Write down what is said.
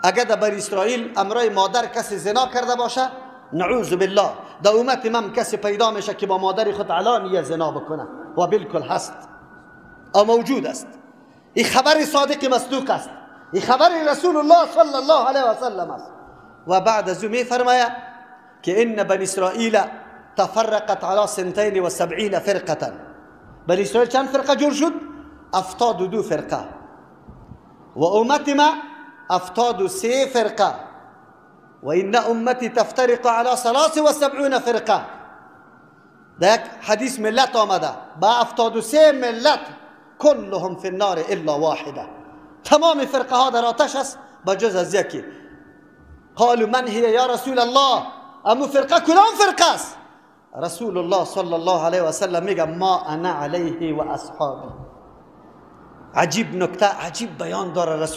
اگر در بنی اسرائیل امرای مادر کسی زنا کرده باشه، نعوذ بالله، در امت من کسی پیدا میشه که با مادر خود علانیه زنا بکنه و بالکل هست او موجود است. این خبر صادق مصدوق است، این خبر رسول الله صلی الله علیه و سلم است. و بعد از او میفرماید که ان بنی اسرائیل تفرقت على 72 فرقه. بنی اسرائیل چند فرقه جور شد؟ 72 فرقه. و امت ما 73 فرقه. و ان امتی تفترق على 73 فرقه. در یک حدیث ملت آمده با 73 ملت، كلهم في النار الا واحده، تمام فرقه ها در آتش است بجز از یکی. قالوا من هي یا رسول الله؟ امو فرقه کدام فرقه است؟ رسول الله صلی الله علیه و سلم میگه ما انا علیه و اصحابی. عجیب نکته، عجیب بیان داره رسول.